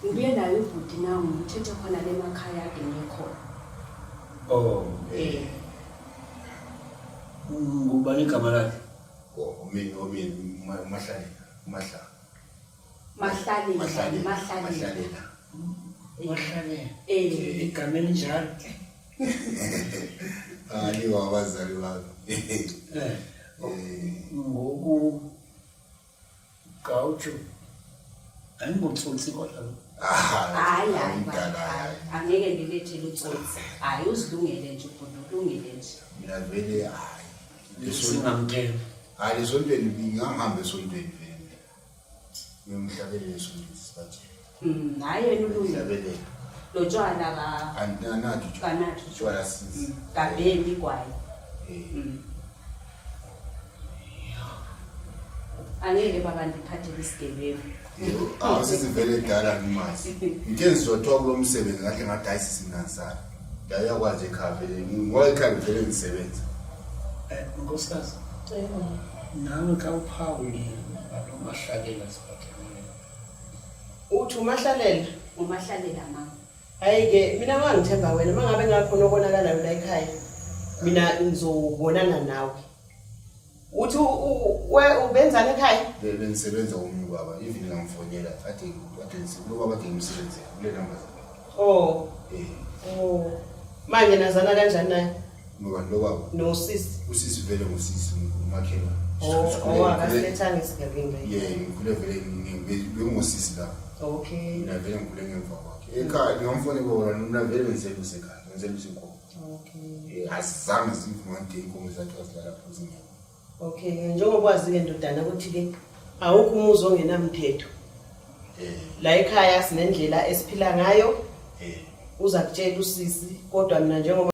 Ngibuye nayo ibhudi nawo ngithethe khona lemakhaya engikhona. Oh, ngubani igama lakhe? Mahlalela. Igama elinjalo. Ali wabazali bakho. Ngoku Gaucho. Ayingutsotsi kodwa. Hayi angeke ngilethele utsotsi. Hayi uzilungele nje ubhuti ulungele nje. Mina vele hayi. Lesingamkela. Hayi lesontweni ngingahamba esontweni vele. Ngimhlabele esontweni sibathi. Hayi yena ulungile. Mhlabele. Lo tshwala ka Ananathi tshwala sisi. Kabeli kwaye. Angeke baba ndiphathe isigebengu. Awusizivele dala ngimazi. Ngike ngizothoka kulo msebenzi ngahle ngathi ayisisi mnansana. Ngiyakwazi ekhaya vele. Ngoba ekhaya vele ngisebenza. Nkosikazi. Nawe ka uphawuli lo mahlalela siphathele. Uthi umahlalela? Umahlalela mama. Hayi-ke mina mangithemba wena mangabe ngakhona obonakalayo la ekhaya mina ngizobonana nawe. Uthi ubenzani ekhaya? Bengisebenza umuntu baba even ngamfonela athi lo baba ngimsebenze kule number. Oh. Manje nazana kanjani naye? Ngoba lo baba nosisi. Usisi vele ngusisi umakhela. Akasilethanga isigebengu. Ngikule vele ngingusisi la. Okay. Mina vele ngikule ngemva kwakhe. Ekhaya ngamfonela bona mina vele ngisebenza ekhaya. Ngisebenza inkomo. Okay. Asizange simfumane inkomo zakhe asilala phansi nje. Okay, njengoba wazi-ke ndodana ukuthi-ke awukho umuzi ongenamthetho. La ekhaya sinendlela esiphila ngayo. Uza kutshela usisi kodwa mina njengoba